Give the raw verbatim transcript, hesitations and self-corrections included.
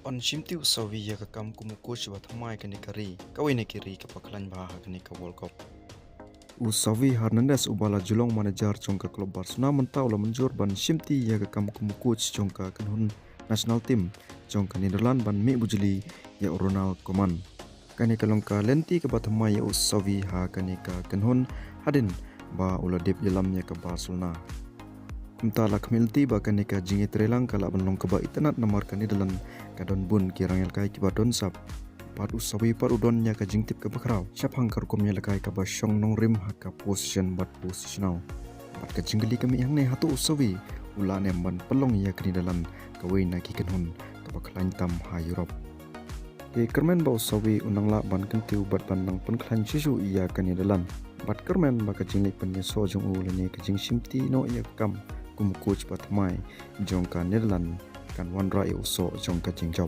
Ban shimti u Xavi ïa ka kam kum u coach ba thymmai kane ka ri, kawei na ki ri kaba khlaiñ bha ha kane ka World Cup. U Xavi Hernandez uba la ju long manager jong ka club Barcelona mynta u la mynjur ban shimti ïa ka kam kum u coach jong ka kynhun national team jong ka Netherlands ban mih bujli ïa u Ronald Koeman. Kane ka long ka lynti kaba thymmai ïa u Xavi ha kane ka kynhun hadien ba u la dep ïalam ïa ka Barcelona. Kumta la khmih lynti ba kane ka jingïatreilang ka lah ban long kaba itynnad namar ka Netherlands ka don bun ki rangïalehkai kiba don sap. Bad u Xavi pat u don ïa ka jingtip kaba khraw shaphang ka rukom ïalehkai kaba shong nongrim ha ka possession bad positional. Bad ka jingkylli ka mih hangne, hato u Xavi u lah ne em ban pynlong ïa ka Netherlands kawei na ki kynhun kaba khlaiñ tam ha Europe? Te kyrmen ba u Xavi u nang lah ban kyntiew bad ban nang pynkhlaiñ shuh shuh ïa ka Netherlands. Bad kyrmen ba ka jingleit pynïasoh jong u lane ka jingshimti noh ïa ka kam kum u coach ba thymmai jong ka Netherlands kan wanrah ïa u soh jong ka jingjop.